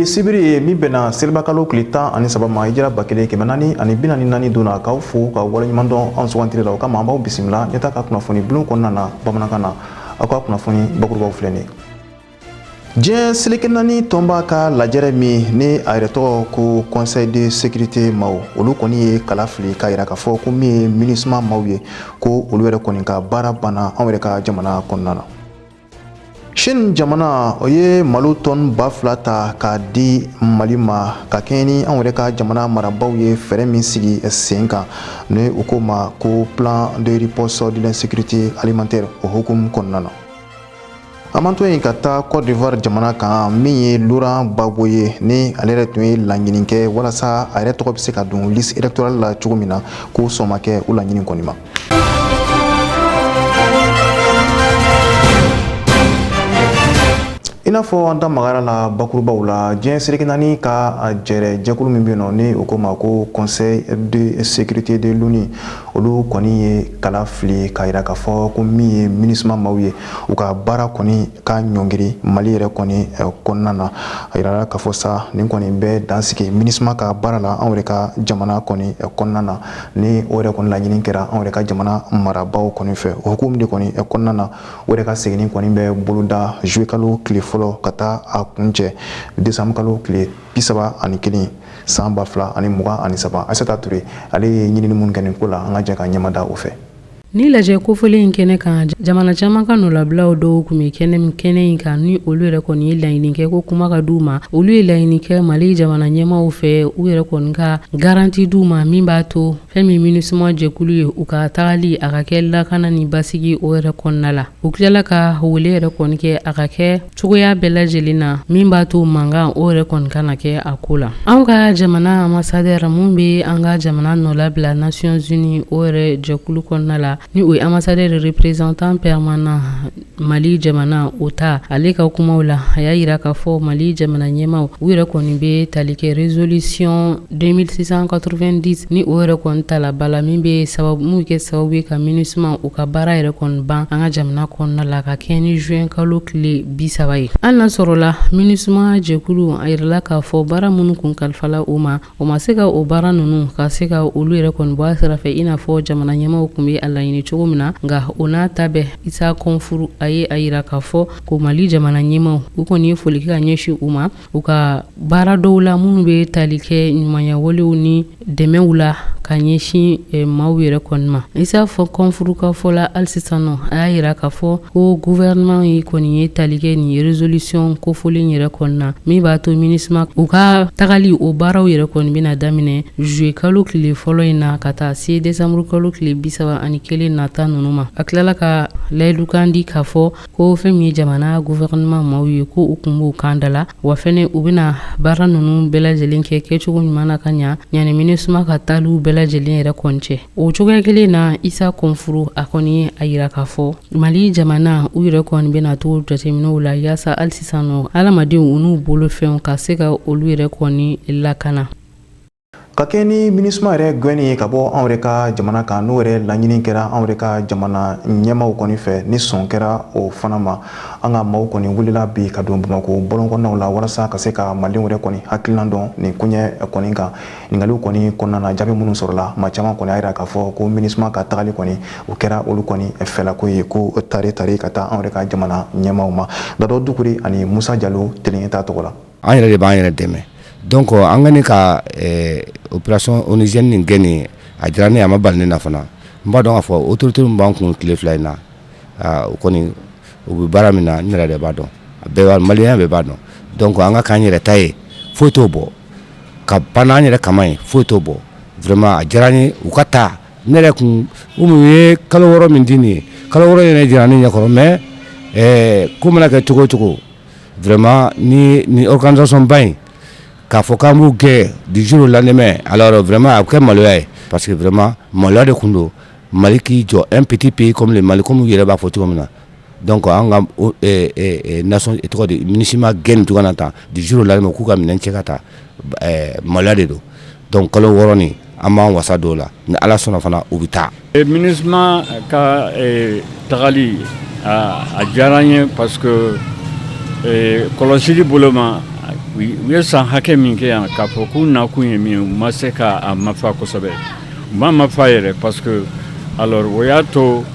Sibiri ye min bɛnna selibakalo tile 13 ma, hijira 1444 don na, k'aw fo ka waleɲuman dɔn anw sugantili la. O kama, an b'aw bisimila Ɲɛta ka kunnafoni bulon kɔnɔna na bamanankan na. Aw ka kunnafoni bakurubaw filɛ nin ye. Diɲɛ seleke naani tɔnba ka lajɛrɛ min ni a yɛrɛ tɔgɔ ko Conseil de sécurité maaw, olu kɔni ye kala fili k'a yira k'a fɔ ko min ye MINUSMA maaw ye, ko olu yɛrɛ kɔni ka baara banna anw yɛrɛ ka jamana kɔnɔna na. Chine jamana, o ye malo tɔni 2000 ta k'a di Mali ma, ka kɛɲɛ ni anw yɛrɛ ka jamana marabaaw ye fɛɛrɛ min sigi sen kan, ni u ko ma ko plan de riposte de l'insécurité alimentaire, o hukumu kɔnɔna na. An b'an to yen ka taa Côte d'Ivoire jamana kan. Min ye Laurent Gbagbo ye, ni ale yɛrɛ tun ye laɲini kɛ walasa a yɛrɛ tɔgɔ bɛ se ka don liste électorale la cogo min na, ko sɔn ma kɛ o laɲini kɔni ma. I n'a fɔ an da magara la bakurubaw la, diɲɛ seleke naani ka jɛrɛ jɛkulu min bɛ yen nɔ, ni o ko ma ko Conseil de sécurité de l'ONU, olu kɔni ye kala fili k'a yira k'a fɔ ko min ye MINUSMA maaw ye, u ka baara kɔni ka ɲɔngiri Mali yɛrɛ kɔni kɔnɔna na. A yirala k'a fɔ sa, nin kɔni bɛ dansigi MINUSMA ka baara la anw yɛrɛ ka jamana kɔni kɔnɔna na, ni o yɛrɛ kɔni laɲini kɛra anw yɛrɛ ka jamana marabaaw kɔni fɛ. O hukumu de kɔni kɔnɔna na, o yɛrɛ ka seginni kɔni bɛ boloda juillet kalo tile fɔlɔ ka taa a kuncɛ décembre kalo tile 31 san 2023. Aïssata Touré, ale ye ɲinini minnu kɛ nin ko la, an ka jɛ ka ɲɛmada o fɛ. Ni lajɛ kofɔlen in kɛnɛ kan, jamana caman ka nɔlabilaw dɔw tun bɛ kɛnɛ in kan, ni olu yɛrɛ kɔni ye laɲini kɛ ko kuma ka d'u ma. Olu ye laɲini kɛ Mali jamana ɲɛmaaw fɛ, u yɛrɛ kɔni ka garantie d'u ma min b'a to fɛn min MINUSMA jɛkulu ye, u ka tagali a ka kɛ lakana ni basigi o yɛrɛ kɔnɔna la. U tilala ka wele yɛrɛ kɔni kɛ a ka kɛ cogoya bɛɛ lajɛlen na min b'a to mankan o yɛrɛ kɔni kana kɛ a ko la. Anw ka jamana ambassadeur mun bɛ an ka jamana nɔlabila Nations Unies o yɛrɛ jɛkulu kɔnɔna la, ni o ye ambassadeur représentant permanent Mali jamana o ta, ale ka kumaw la, a y'a yira k'a fɔ Mali jamana ɲɛmaaw, u yɛrɛ kɔni bɛ tali kɛ résolution 2690, ni o yɛrɛ kɔni tala ba la, min bɛ sababu mun kɛ sababu ye ka MINUSMA u ka baara yɛrɛ kɔni ban an ka jamana kɔnɔna la, ka kɛɲɛ ni juin kalo tile 30 ye. Hali n'a sɔrɔla MINUSMA jɛkulu, a yirala k'a fɔ baara minnu kun kalifala u ma, o ma se ka o baara ninnu ka se ka olu yɛrɛ kɔni bɔ a sira fɛ i n'a fɔ jamana ɲɛmaaw kun bɛ a laɲini cogo min na. Nka o n'a ta bɛɛ, Isa Kɔnfuru, a ye a yira k'a fɔ ko Mali jamana ɲɛmaaw, u kɔni ye foli kɛ ka ɲɛsin u ma u ka baara dɔw la minnu bɛ tali kɛ ɲumanyawalew ni dɛmɛw la ka ɲɛsin maaw yɛrɛ kɔni ma. Isa fɔ Kɔnfuru ka fɔ la, hali sisan nɔ, a y'a yira k'a fɔ ko gouvernement yi kɔni ye tali kɛ nin résolution kofɔlen yɛrɛ kɔni na, min b'a to MINUSMA u ka tagali o baaraw yɛrɛ kɔni bɛna daminɛ juillet kalo tile fɔlɔ in na ka taa se décembre kalo tile 31 nata ninnu ma. A tilala ka layidukan di k'a fɔ ko fɛn min ye jamana gouvernement maaw ye, ko u kun b'u kan da la, wa fɛnɛ u bɛna baara ninnu bɛɛ lajɛlen kɛ kɛcogo ɲuman na ka ɲa yanni MINUSMA ka taaliw bɛɛ lajɛlen yɛrɛ kɔni cɛ. O cogoya kelen na, Isa Kɔnfuru, a kɔni ye a yira k'a fɔ Mali jamana, u yɛrɛ kɔni bɛna to jateminɛw la yaasa hali sisan nɔ adamadenw u n'u bolofɛnw ka se ka olu yɛrɛ kɔni lakana. Ka kɛ ni MINUSMA yɛrɛ gɛnni ye ka bɔ anw yɛrɛ ka jamana kan, n'o yɛrɛ laɲini kɛra anw yɛrɛ ka jamana ɲɛmaaw kɔni fɛ, ni sɔn kɛra o fana ma, an ka maaw kɔni wulila bi ka don Bamakɔ bɔlɔnkɔnɔnaw la walasa ka se ka malidenw yɛrɛ kɔni hakilina dɔn nin koɲɛ kɔni kan. Ɲininkaliw kɔni kɔnɔna na, jaabi minnu sɔrɔla, maa caman kɔni y'a jira k'a fɔ ko MINUSMA ka tagali kɔni, o kɛra olu kɔni fɛlako ye, ko tare tare ka taa anw yɛrɛ ka jamana ɲɛmaaw ma. Dadɔ Dukure ani Musa Jalo, Télé Ɲɛta tɔgɔ la. An yɛrɛ de b'an yɛrɛ dɛmɛ. Donc an ka ka opération onusienne nin gɛn nin, a diyara ne, a ma bali ne na fana. N b'a dɔn k'a fɔ autorité min b'an kun tile fila in na, o kɔni u bɛ baara min na, n yɛrɛ de b'a dɔn, a bɛɛ maliyɛn bɛɛ b'a dɔn. Donc an ka k'an yɛrɛ ta ye, foyi t'o bɔ ka pan n'an yɛrɛ kama ye, foyi t'o bɔ. Vraiment, a diyara n ye u ka taa. Ne yɛrɛ kun u ye kalo 6 min di nin ye, kalo 6 yɛrɛ jira ne ɲɛkɔrɔ, mais ko mana kɛ cogo o cogo, vraiment ni organisation ba in k'a fɔ k'an b'u gɛn du jour au lendemain, alors vraiment a bɛ kɛ maloya ye, parce que vraiment maloya de kun don Mali k'i jɔ, un petit pays comme le Mali, comme u yɛrɛ b'a fɔ cogo min na. Donc an ka nation tɔgɔ di MINUSMA gɛn nin cogo na tan du jour au lendemain, k'u ka minɛn cɛ ka taa, maloya de don. Donc kalo 6 nin, an b'an wasa don o la, ni Ala sɔnna fana u bɛ taa. MINUSMA ka tagali, a diyara n ye, parce que kɔlɔsili bolo ma U ye san hakɛ min kɛ yan k'a fɔ k'u nakun ye min ye, u ma se k'a mafa kosɛbɛ, u ma mafa yɛrɛ, parce que alors o y'a to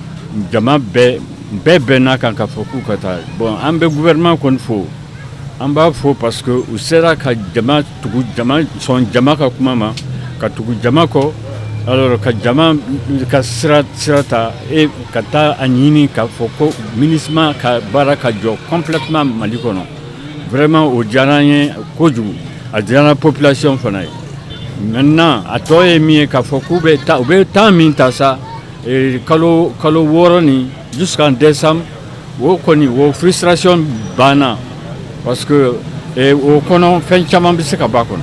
jama bɛɛ bɛɛ bɛnn'a kan k'a fɔ k'u ka taa. Bon, an bɛ gouvernement kɔni fo, an b'a fo parce que u sera ka jama tugu, jama sɔn jama ka kuma ma, ka tugu jama kɔ, alors ka jama ka sira sira ta e ka taa a ɲini k'a fɔ ko MINUSMA ka baara ka jɔ complètement Mali kɔnɔ. Vraiment, o diyara an ye kojugu, a diyara population fana ye. Maintenant, a tɔ ye min ye, k'a fɔ k'u bɛ taa, u bɛ temps min ta sa, kalo 6 nin jusqu'en décembre, o kɔni, o frustration banna, parce que o kɔnɔ fɛn caman bɛ se ka bɔ a kɔnɔ.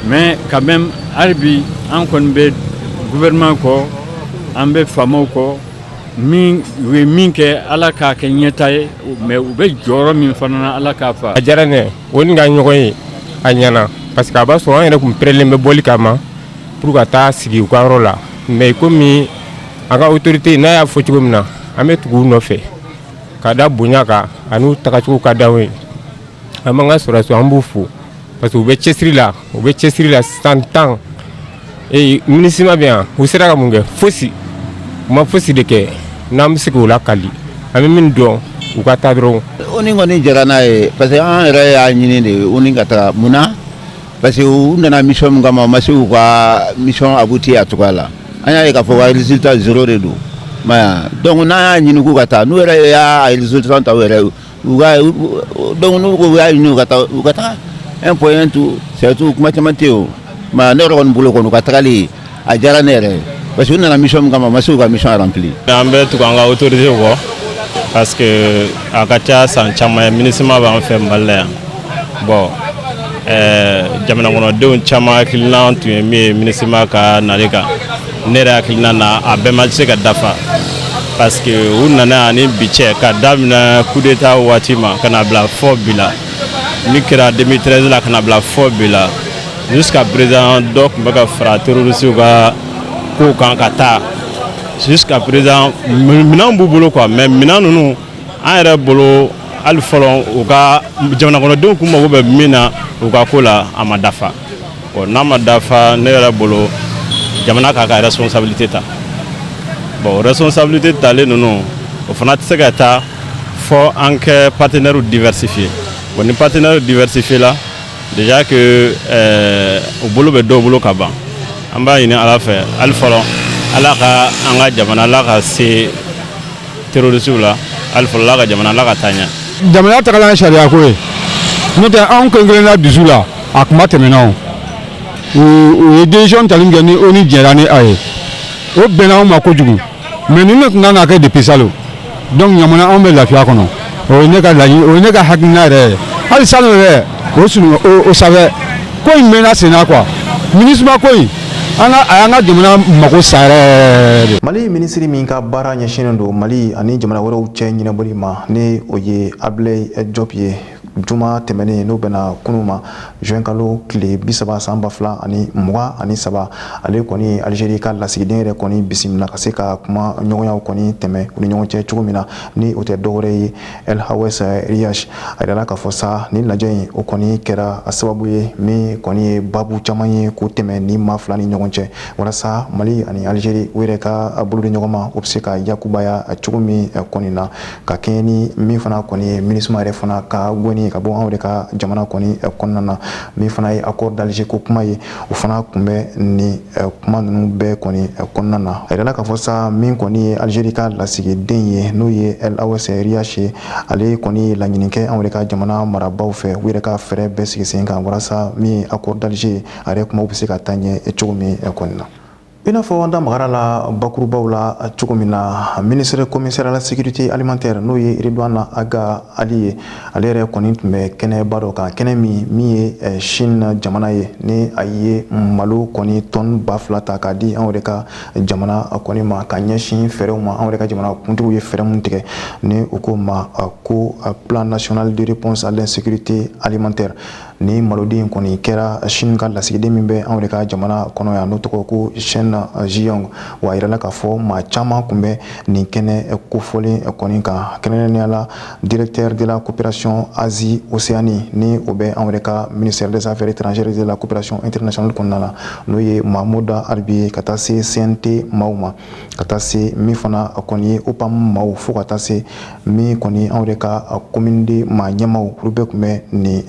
Mais quand même, hali bi an kɔni bɛ gouvernement kɔ, an bɛ faamaw kɔ. Min u ye min kɛ, Ala k'a kɛ ɲɛta ye, mais u bɛ jɔyɔrɔ min fana na, Ala k'a fa. A diyara ne ye, o ni ka ɲɔgɔn ye a ɲɛna, parce que a b'a sɔrɔ an yɛrɛ tun pɛrɛlen bɛ bɔli kama pour ka taa sigi u ka yɔrɔ la. Mais komi an ka autorité n'a y'a fɔ cogo min na, an bɛ tugu u nɔfɛ ka da bonya kan ani tagacogo ka d'anw ye. An b'an ka sɔrɔdasiw, an b'u fo parce que u bɛ cɛsiri la, u bɛ cɛsiri la san 10. Ee, MINUSMA bɛ yan, u sera ka mun kɛ? Fosi, u ma fosi de kɛ n'an bɛ se k'o lakali. An bɛ min dɔn, u ka taa dɔrɔn. ONU kɔni jɛra n'a ye, parce que an yɛrɛ y'a ɲini de ONU ka taga. Mun na? Parce que u nana mission min kama, u ma se k'u ka mission aboutir a cogoya la. An y'a ye k'a fɔ ka résultat zéro de don ma. Donc n'an y'a ɲini k'u ka taa, n'u yɛrɛ y'a résultat ta u yɛrɛ u ka, donc n'u ko u y'a ɲini u ka taa, u ka taa, un point, un tout, c'est tout. Kuma caman tɛ yen o ma. Ne yɛrɛ kɔni bolo kɔni, u ka tagali a diyara ne yɛrɛ ye, parce que u nana mission min kama, u ma se k'u ka mission remplir. An bɛ tugu an ka autorité kɔ, parce que a ka ca san caman ye MINUSMA b'an fɛ Mali la yan. Bon, jamana kɔnɔdenw caman hakilina tun ye min ye MINUSMA ka nali kan, ne yɛrɛ hakilina na, a bɛɛ ma se ka dafa, parce que u nana yan ni bi cɛ, ka daminɛ coup d'état waati ma ka na bila fɔ bi la, min kɛra 2013 la ka na bila fɔ bi la, jusqu'à présent dɔ tun bɛ ka fara terroristes ka kow kan ka taa. Jusqu'à présent minɛnw b'u bolo quoi, mais minɛn ninnu, an yɛrɛ bolo, hali fɔlɔ u ka jamana kɔnɔdenw kun mago bɛ min na u ka ko la, a ma dafa. Bon, n'a ma dafa, ne yɛrɛ bolo, jamana k'a ka responsabilité ta. Bon, responsabilité talen ninnu, o fana tɛ se ka taa fɔ an kɛ partenaires diversifier. Bon, ni partenaire diversifier la déjà que u bolo bɛ dɔw bolo ka ban. An b'a ɲini Ala fɛ hali fɔlɔ, Ala ka an ka jamana, Ala ka se terroristes la hali fɔlɔ, Ala ka jamana, Ala ka taa ɲɛ. Jamana tagala sariya ko ye, n'o tɛ anw kelen kelenna dusu la a kuma tɛmɛna. O u ye décision tali min kɛ, ni ONU jɛra ni a ye, o bɛnna anw ma kojugu. Mais ninnu de tun kan ka kɛ depuis salon. Donc ɲamana anw bɛ lafiya kɔnɔ. O ye ne ka laɲini, o ye ne ka hakilina yɛrɛ ye. Hali salon yɛrɛ, o sun o sanfɛ ko in mɛnna sen na quoi. MINUSMA ko in, an ka a y'an ka jamana mako sa yɛrɛ de. Mali minisiri min ka baara ɲɛsinnen don Mali ani jamana wɛrɛw cɛ ɲɛnabɔli ma, ni o ye Ablaye Diop ye, juma tɛmɛnen, n'o bɛnna kunu ma, juin kalo tile 30 san 2023, ale kɔni Algérie ka lasigiden yɛrɛ kɔni bisimila ka se ka kuma ɲɔgɔnyaw kɔni tɛmɛ u ni ɲɔgɔn cɛ cogo min na, ni o tɛ dɔwɛrɛ ye El Haoues Riach. A yirala k'a fɔ sa, nin lajɛ in, o kɔni kɛra a sababu ye min kɔni ye babu caman ye k'o tɛmɛ ni maa fila ni ɲɔgɔn cɛ, walasa Mali ani Algérie u yɛrɛ ka bolo di ɲɔgɔn ma, o bɛ se ka yakubaya cogo min kɔni na, ka kɛɲɛ ni min fana kɔni ye MINUSMA yɛrɛ fana ka gɔni ka bɔ anw yɛrɛ ka jamana kɔni kɔnɔna na, min fana ye accord d'Alger ko kuma ye, o fana tun bɛ nin kuma ninnu bɛɛ kɔni kɔnɔna na. A yirala k'a fɔ sa, min kɔni ye Algérie ka lasigiden ye, n'o ye El Haoues Riach ye, ale kɔni ye laɲini kɛ anw yɛrɛ ka jamana marabaaw fɛ, u yɛrɛ ka fɛɛrɛ bɛɛ sigi sen kan walasa min ye accord d'Alger ye, a yɛrɛ kumaw bɛ se ka taa ɲɛ cogo min kɔni na. I n'a fɔ an da magara la bakurubaw la cogo min na, ministre commissaire à la sécurité alimentaire, n'o ye Ridouane Aga Ali ye, ale yɛrɛ kɔni tun bɛ kɛnɛba dɔ kan, kɛnɛ min ye Chine jamana ye, ni a ye malo kɔni tɔni 2000 ta k'a di anw yɛrɛ ka jamana kɔni ma, ka ɲɛsin fɛɛrɛw ma anw yɛrɛ ka jamana kuntigiw ye fɛɛrɛ mun tigɛ, ni u ko ma ko plan national de réponse à l'insécurité alimentaire. Ni malodi in kɔni kɛra Chine ka lasigiden min bɛ anw de ka jamana kɔnɔ yan, n'o tɔgɔ ko Chen Zhiyong. Wa a yirala k'a fɔ maa caman tun bɛ nin kɛnɛ kofɔlen kɔni kan, kɛrɛnkɛrɛnnenya la directeur de la coopération Asie Océanie, ni o bɛ anw yɛrɛ ka ministère des affaires étrangères et de la coopération internationale kɔnɔna na, n'o ye Mahmoud Arbi ye, ka taa se CNT maaw ma, ka taa se min fana kɔni ye OPAM maaw, fo ka taa se min kɔni anw yɛrɛ ka commune de maa ɲɛmaaw, olu bɛɛ tun bɛ nin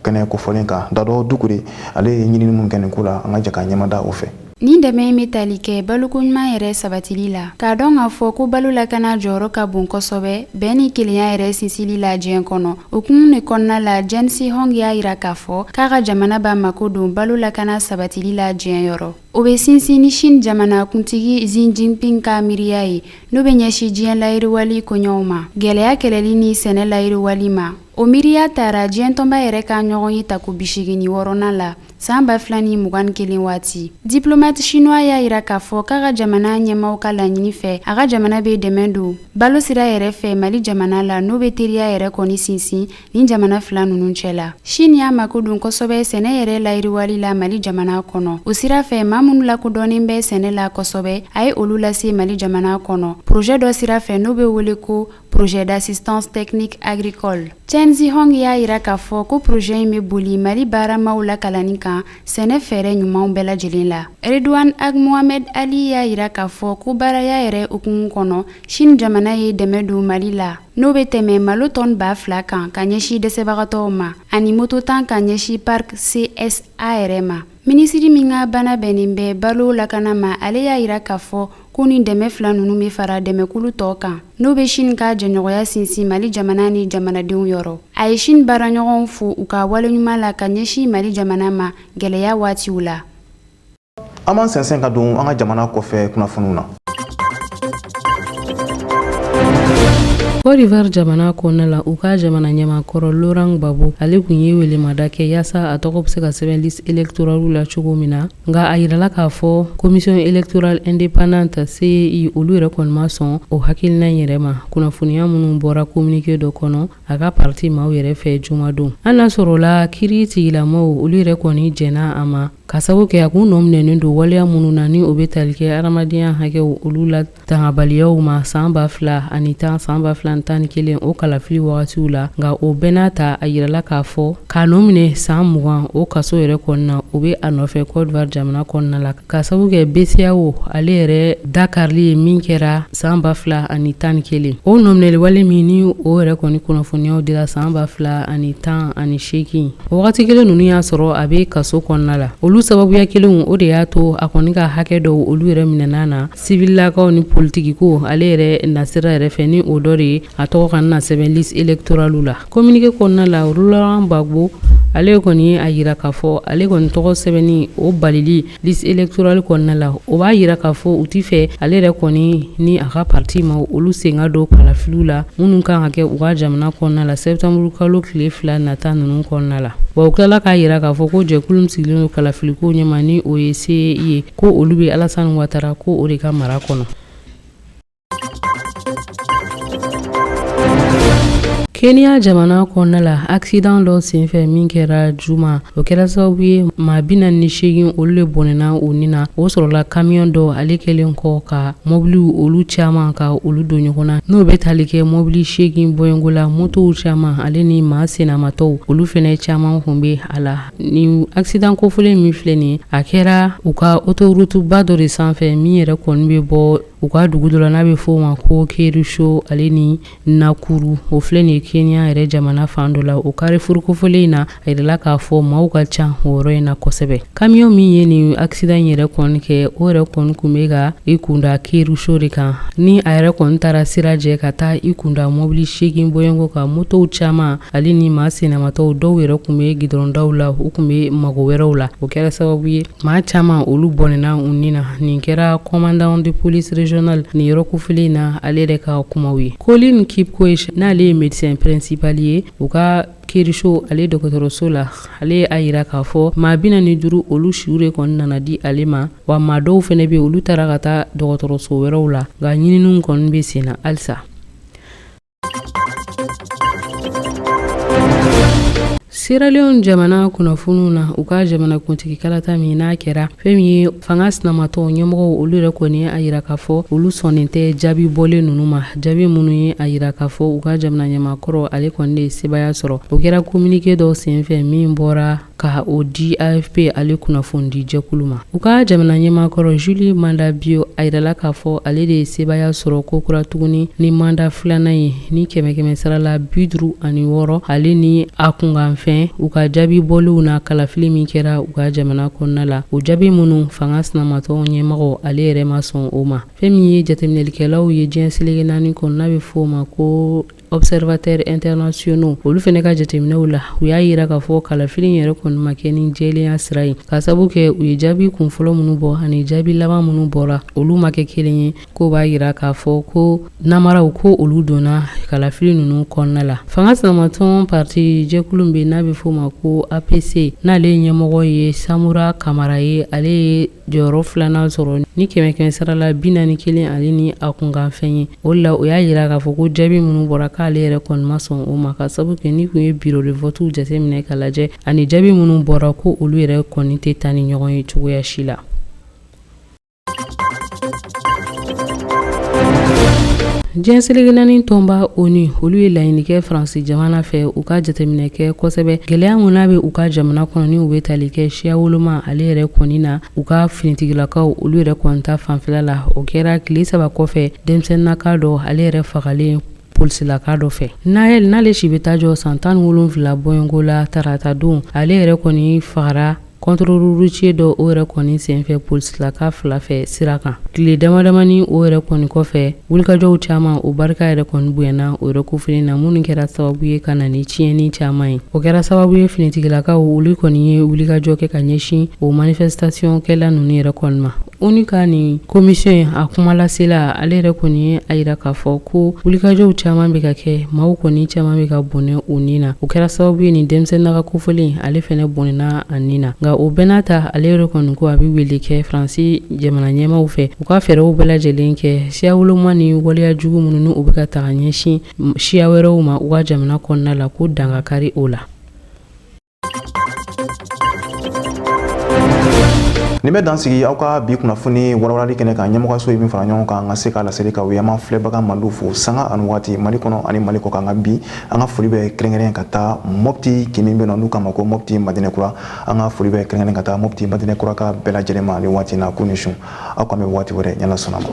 kɛnɛ kofɔlen kan. Dadɔ Dukure, ale ye ɲinini min kɛ nin ko la, an ka jɛ ka ɲɛmada o fɛ. Nin dɛmɛ in bɛ tali kɛ balokoɲuman yɛrɛ sabatili la, k'a dɔn k'a fɔ ko balo lakana jɔyɔrɔ ka bon kosɛbɛ bɛn ni kelenya yɛrɛ sinsili la diɲɛ kɔnɔ. O hukumu de kɔnɔna la, Chen Zhiyong y'a yira k'a fɔ k'a ka jamana b'a mako don balo lakana sabatili la diɲɛ yɔrɔ. O bɛ sinsin ni Chine jamanakuntigi Xi Jinping ka miiriya ye, n'o bɛ ɲɛsin diɲɛ layiriwali koɲɛw ma, gɛlɛya kɛlɛli ni sɛnɛ layiriwali ma. O miiriya tara diɲɛ tɔnba yɛrɛ ka ɲɔgɔnye tako 86nan la san 2021 waati. Diplomate chinois y'a yira k'a fɔ k'a ka jamana ɲɛmaaw ka laɲini fɛ, a ka jamana bɛ dɛmɛ don balo sira yɛrɛ fɛ Mali jamana la, n'o bɛ teriya yɛrɛ kɔni sinsin nin jamana fila ninnu cɛ la. Chine y'a mako don kosɛbɛ sɛnɛ yɛrɛ layiriwali la Mali jamana kɔnɔ. O sira fɛ, maa minnu lakodɔnnen bɛ sɛnɛ la kosɛbɛ, a ye olu lase Mali jamana kɔnɔ projet dɔ sira fɛ, n'o bɛ wele ko projet d'assistance technique agricole. Chen Zhiyong y'a yira k'a fɔ ko projet in bɛ boli Mali baaramaw lakalanni kan sɛnɛ fɛɛrɛ ɲumanw bɛɛ lajɛlen la. Redouane Ag Mohamed Ali y'a yira k'a fɔ ko baaraya yɛrɛ hukumu kɔnɔ, Chine jamana ye dɛmɛ don Mali la, n'o bɛ tɛmɛ malo tɔni 2000 kan ka ɲɛsin dɛsɛbagatɔw ma, ani moto 10 ka ɲɛsin parc CSA yɛrɛ ma. Minisiri min ka baara bɛnnen bɛ balo lakana ma, ale y'a yira k'a fɔ ko nin dɛmɛ fila ninnu bɛ fara dɛmɛkulu tɔ kan, n'o bɛ Chine ka jɛɲɔgɔnya sinsin Mali jamana ni jamanadenw yɔrɔ. A ye Chine baaraɲɔgɔnw fo u ka waleɲuman la ka ɲɛsin Mali jamana ma gɛlɛya waatiw la. An b'an sɛnsɛn ka don an ka jamana kɔfɛ kunnafoniw na. Côte d'Ivoire jamana kɔnɔna la, u ka jamana ɲɛmaakɔrɔ Laurent Gbagbo, ale tun ye welemada kɛ yaasa a tɔgɔ bɛ se ka sɛbɛn liste électorale la cogo min na. Nka a yirala k'a fɔ commission électorale indépendante CEI, olu yɛrɛ kɔni ma sɔn o hakilina in yɛrɛ ma. Kunnafoniya minnu bɔra communiqué dɔ kɔnɔ a ka parti maaw yɛrɛ fɛ jumadon, hali n'a sɔrɔla kiiri tigilamaw olu yɛrɛ kɔni jɛnna a ma, ka sababu kɛ a kun nɔ minɛnen don waleya minnu na, ni o bɛ tali kɛ adamadenya hakɛw olu la tangabaliyaw ma san 2010, san 2011, o kalafili wagatiw la. Nka o bɛɛ n'a ta, a yirala k'a fɔ k'a nɔ minɛ san 20 o kaso yɛrɛ kɔnɔna, o bɛ a nɔfɛ Côte d'Ivoire jamana kɔnɔna la, ka sababu kɛ BCEAO ale yɛrɛ dakarili ye min kɛra san 2011. O nɔminɛliwale min ni o yɛrɛ kɔni kunnafoniyaw dira san 2018, o wagati kelen ninnu y'a sɔrɔ a bɛ kaso kɔnɔna la. Olu sababuya kelenw, o de y'a to a kɔni ka hakɛ dɔw olu yɛrɛ minɛna na sivilakaw ni politikiko ale yɛrɛ nasira yɛrɛ fɛ, ni o dɔ de ye a tɔgɔ kana na sɛbɛn liste électorale la. Communiqué kɔnɔna la, Laurent Gbagbo ale kɔni a yira k'a fɔ ale kɔni tɔgɔ sɛbɛnni o balili liste électorale kɔnɔna la, o b'a yira k'a fɔ u ti fɛ ale yɛrɛ kɔni ni a ka parti ma olu sen ka don kalafiliw la minnu kan ka kɛ u ka jamana kɔnɔna la septembre kalo tile 2 nata ninnu kɔnɔna la. Wa u tilala k'a yira k'a fɔ ko jɛkulu min sigilen don kalafiliko ɲɛma, ni o ye CEI ye, ko olu bɛ Alassane Ouattara ko o de ka mara kɔnɔ. Kenya jamana kɔnɔna la, accident dɔ senfɛ min kɛra juma, o kɛra sababu ye maa 48 olu le bɔnɛna u ni na. O sɔrɔla camion dɔ ale kɛlen kɔ ka mɔbiliw olu caman ka olu don ɲɔgɔn na, n'o bɛ tali kɛ mɔbili 8 bɔɲɔgɔnko la. Motow caman ale ni maa sennamatɔw olu fɛnɛ caman tun bɛ a la. Nin accident kofɔlen min filɛ nin ye, a kɛra u ka autoroute ba dɔ de sanfɛ min yɛrɛ kɔni bɛ bɔ u ka dugu dɔ la n'a bɛ fɔ o ma ko Kericho ale ni Nakuru. O filɛ nin ye Kenya yɛrɛ jamana fan dɔ la. O carrefour kofɔlen in na, a yirala k'a fɔ maaw ka ca o yɔrɔ in na kosɛbɛ. Camion min ye nin accident in yɛrɛ kɔni kɛ, o yɛrɛ kɔni tun bɛ ka i kunda Kericho de kan, ni a yɛrɛ kɔni taara sira jɛ ka taa i kunda mɔbili 8 bɔɲɔgɔnko kan, motow caman ale ni maa sennamatɔw. Dɔw yɛrɛ tun bɛ gidɔrɔndaw la, u tun bɛ mago wɛrɛw la. O kɛra sababu ye maa caman olu bɔnɛna u ni na. Nin kɛra commandant de police régional nin yɔrɔ kofɔlen in na, ale yɛrɛ ka kumaw ye. Colin Kipkoech, n'ale ye médecin principal ye u ka Kericho ale dɔgɔtɔrɔso la, ale y'a yira k'a fɔ maa 45 olu siw de kɔni nana di ale ma. Wa maa dɔw fɛnɛ bɛ, olu taara ka taa dɔgɔtɔrɔso wɛrɛw la, nka ɲininiw kɔni bɛ sen na halisa. Sierra Leone jamana kunnafoniw na, u ka jamanakuntigi kalata min n'a kɛra, fɛn min ye fanga sinamatɔn ɲɛmɔgɔw, olu yɛrɛ kɔni ye a yira k'a fɔ olu sɔnnen tɛ jaabi bɔlen ninnu ma, jaabi minnu ye a yira k'a fɔ u ka jamana ɲɛmaa kɔrɔ, ale kɔni de ye sebaaya sɔrɔ. O kɛra communiqué dɔ senfɛ min bɔra ka o di AFP ale kunnafonidi jɛkulu ma. U ka jamana ɲɛmaa kɔrɔ Julius Maada Bio, a yirala k'a fɔ ale de ye sebaaya sɔrɔ kokura tuguni ni manda filanan ye ni 100 sara la 56 ale ni a kunkanfɛn u ka jaabi bɔlenw na kalafili min kɛra u ka jamana kɔnɔna la. O jaabi minnu fanga sinamatɔn ɲɛmɔgɔ, ale yɛrɛ ma sɔn o ma. Fɛn min ye jateminɛlikɛlaw ye diɲɛ seleke naani kɔnɔ, n'a bɛ fɔ o ma ko observateurs internationaux, olu fana ka jateminɛw la, u y'a yira k'a fɔ kalafili yɛrɛ kɔni ma kɛ ni jɛlenya sira ye, ka sabu kɛ u ye jaabi kunfɔlɔ minnu bɔ ani jaabi laban minnu bɔra, olu ma kɛ kelen ye, k'o b'a yira k'a fɔ ko namaraw ko olu donna kalafili ninnu kɔnɔna la. Fanga sinamatɔn parti jɛkulu bɛ, n'a bɛ f'o ma ko APC, n'ale ɲɛmɔgɔ ye Samura Kamara ye, ale ye jɔyɔrɔ filanan sɔrɔ ni 100 sara la 41 ale ni a kunkanfɛn ye. O la, o y'a yira k'a fɔ ko jaabi minnu bɔra, k'ale yɛrɛ kɔni ma sɔn o ma, ka sabu kɛ ni tun ye bureau de vote jateminɛ ka lajɛ ani jaabi minnu bɔra, ko olu yɛrɛ kɔni tɛ taa ni ɲɔgɔn ye cogoya si la. Diɲɛ seleke naani tɔnba ONU, olu ye laɲini kɛ Faransi jamana fɛ u ka jateminɛ kɛ kosɛbɛ gɛlɛya min n'a bɛ u ka jamana kɔnɔ, ni u bɛ tali kɛ siya woloma ale yɛrɛ kɔni na u ka finitigilakaw olu yɛrɛ kɔni ta fanfɛla la. O kɛra tile 3 kɔfɛ denmisɛnninaka dɔ, ale yɛrɛ fagalen polisilaka dɔ fɛ. Nahel, n'ale si bɛ taa jɔ san 17 bɔɲɔgɔnko la, tarata don, ale yɛrɛ kɔni fagara contrôle routier dɔ o yɛrɛ kɔni senfɛ polisilaka fila fɛ sira kan. Tile damadamani o yɛrɛ kɔni kɔfɛ, wulikajɔw caman o barika yɛrɛ kɔni bonyana o yɛrɛ kofili na, minnu kɛra sababu ye ka na ni tiɲɛni caman ye. O kɛra sababu ye finitigilakaw olu kɔni ye wulikajɔ kɛ ka ɲɛsin o manifestation kɛla ninnu yɛrɛ kɔni ma. ONU ka nin commission in a kumalasela, ale yɛrɛ kɔni ye a yira k'a fɔ ko wulikajɔw caman bɛ ka kɛ, maaw kɔni caman bɛ ka bɔnɛ u ni na. O kɛra sababu ye nin denmisɛnninaka kofɔlen, ale fɛnɛ bɔnɛna a ni na. Nka o bɛɛ n'a ta, ale yɛrɛ kɔni ko a bɛ wele kɛ Faransi jamana ɲɛmaaw fɛ u ka fɛɛrɛw bɛɛ lajɛlen kɛ siya woloma ni waleya jugu minnu ni u bɛ ka taga ɲɛsin siya wɛrɛw ma u ka jamana kɔnɔna la, ko dan ka kari o la. Nin bɛ dan sigi aw ka bi kunnafoni walawalali kɛnɛ kan. Ɲɛmɔgɔso ye min fara ɲɔgɔn kan an ka se k'a laseli k'aw ye. An b'an filɛbaga mandiw fo sanga ani waati, Mali kɔnɔ ani Mali kɔ kan. Ka bi an ka foli bɛ kɛrɛnkɛrɛn ka taa Mɔpti kin min bɛ nɔ, n'u k'a ma ko Mɔpti Madinɛkura. An ka foli bɛ kɛrɛnkɛrɛn ka taa Mɔpti Madinɛkura ka bɛɛ lajɛlen ma nin waati na. Ko ni su, aw k'an bɛn waati wɛrɛ, n'Ala sɔnna ma.